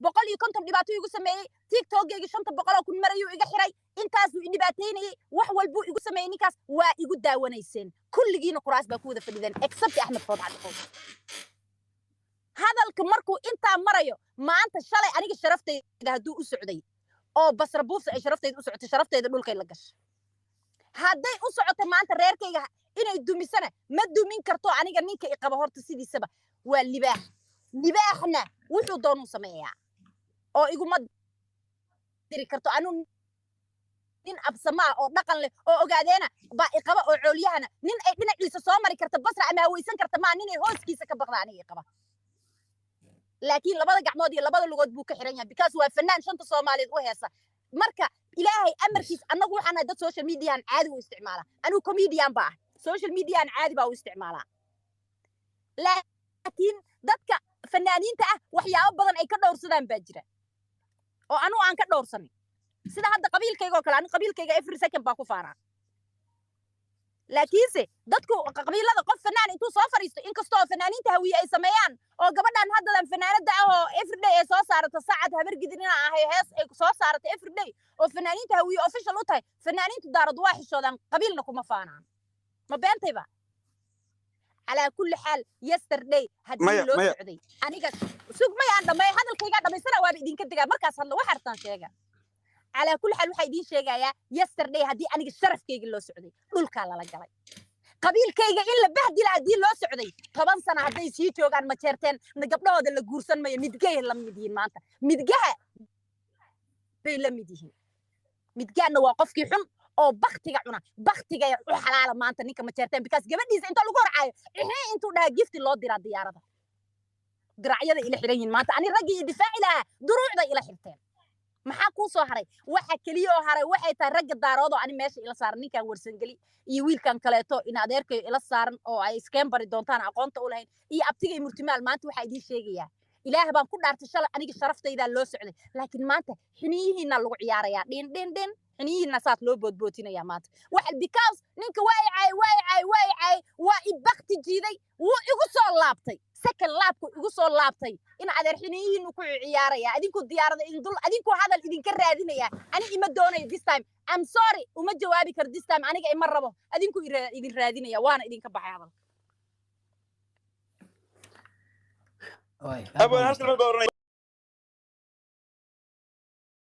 150 dhibaato igu sameeyey. TikTokgayga 500,000 marayuu iga xiray. Intaasuu i dhibaataynayey, wax walbuu igu sameeyey ninkaas. Waa igu daawanayseen kulligiina, kuraas baa ku wada fadhideen, except Axmed Food Cabdifood. Hadalka markuu intaa marayo maanta, shalay aniga sharaftayda hadduu u socday oo Basra Buufsa ay sharaftayda u socotay, sharaftayda dhulkay la gashay. Hadday u socoto maanta reerkayga inay dumisana, ma dumin karto. Aniga ninka i qaba horta sidiisaba waa libaax, libaaxna wuxuu doonuu sameeyaa oo iguma diri karto. Anu nin absamaa oo dhaqan leh oo ogaadeena baa i qaba oo coolyahana nin ay dhinaciisa soo mari karta Basra ama hawaysan karta maa, ninay hooskiisa ka baqda aniga i qaba. Laakiin labada gacmood iyo labada lugood buu ka xiran yahay, because waa fanaan shanta Soomaaliyeed u heesa. Marka Ilaahay amarkiis, annagu waxaan nahay dad social mediaan caadi u isticmaala. Anigu comedian ba ah, social mediaan caadi baa u isticmaalaa, laakiin dadka fanaaniinta ah waxyaabo badan ay ka dhowrsadaan baa jira oo anugu aan ka dhowrsanin, sida hadda qabiilkayga oo kale. Anigu qabiilkayga every second baa ku faanaa, laakiinse dadku qabiilada qof fanaan intuu soo fadhiisto, inkastoo fanaaniinta Hawiye ay sameeyaan oo gabadhan haddadan fanaanada ah oo everyday ay soo saarato Sacad Habargidin inaa ahay, hees ay soo saarato everyday oo fanaaniinta Hawiye official u tahay. Fanaaniintu Daarad waa xishoodaan, qabiilna kuma faanaan. Ma beentayba? Calaa kulli xaal, yesterday haddii Maya, loo maya. socday aniga, sug, maya, aan dhamay hadalkaygaa dhamaystana, waaba idinka degaa markaas hadlo. Wax hartaan sheega. Calaa kulli xaal, waxaa idiin sheegayaa, yesterday haddii aniga sharafkayga loo socday, dhulkaa lala galay. Qabiilkayga in la bahdila haddii loo socday, 10 sano hadday sii joogaan Majeerteen gabdhahooda la guursan mayo. Midgay la mid yihiin maanta, midgaha bay la mid yihiin. Midgaanna waa qofkii xun oo baktiga cuna, baktiga u xalaala maanta ninka Majeerteen, because gabadhiisa inta lagu horcaayo ixii intuu dhahaa gifti loo diraa diyaarada, diracyada ila xiran yihiin maanta. Ani raggii i difaaci lahaa duruucday ila xirteen. Maxaa kuu soo haray? Waxa keliya oo haray waxay tahay ragga Daaroodoo ani meesha ila saaran, ninkan Warsangeli iyo wiilkan kaleeto in adeerkayo ila saaran oo ay iskeen bari doontaan aqoonta u lahayn, iyo abtigay Murtimaal. Maanta waxaa idiin sheegayaa, Ilaah baan ku dhaartay, shalay aniga sharaftaydaa loo socday, laakiin maanta xiniyihiinaa lagu ciyaarayaa. Dhin dhin dhin, xiniyihiina saas loo boodbootinayaa maanta waxa, because ninka waa i caay, waa i caay, waa i caay, waa i bakti jiiday, wuu igu soo laabtay, second laabku igu soo laabtay. In adeer, xiniyihiinu ku ciyaaraya, adinku diyaarada idin dul, adinku hadal idinka raadinaya. Ani ima doonayo this time, I'm sorry, uma jawaabi karo this time. Aniga ima rabo, adinku idin raadinaya, waana idinka baxay hadalka. Waay, aad Abwan, baa halkan ma oranaya.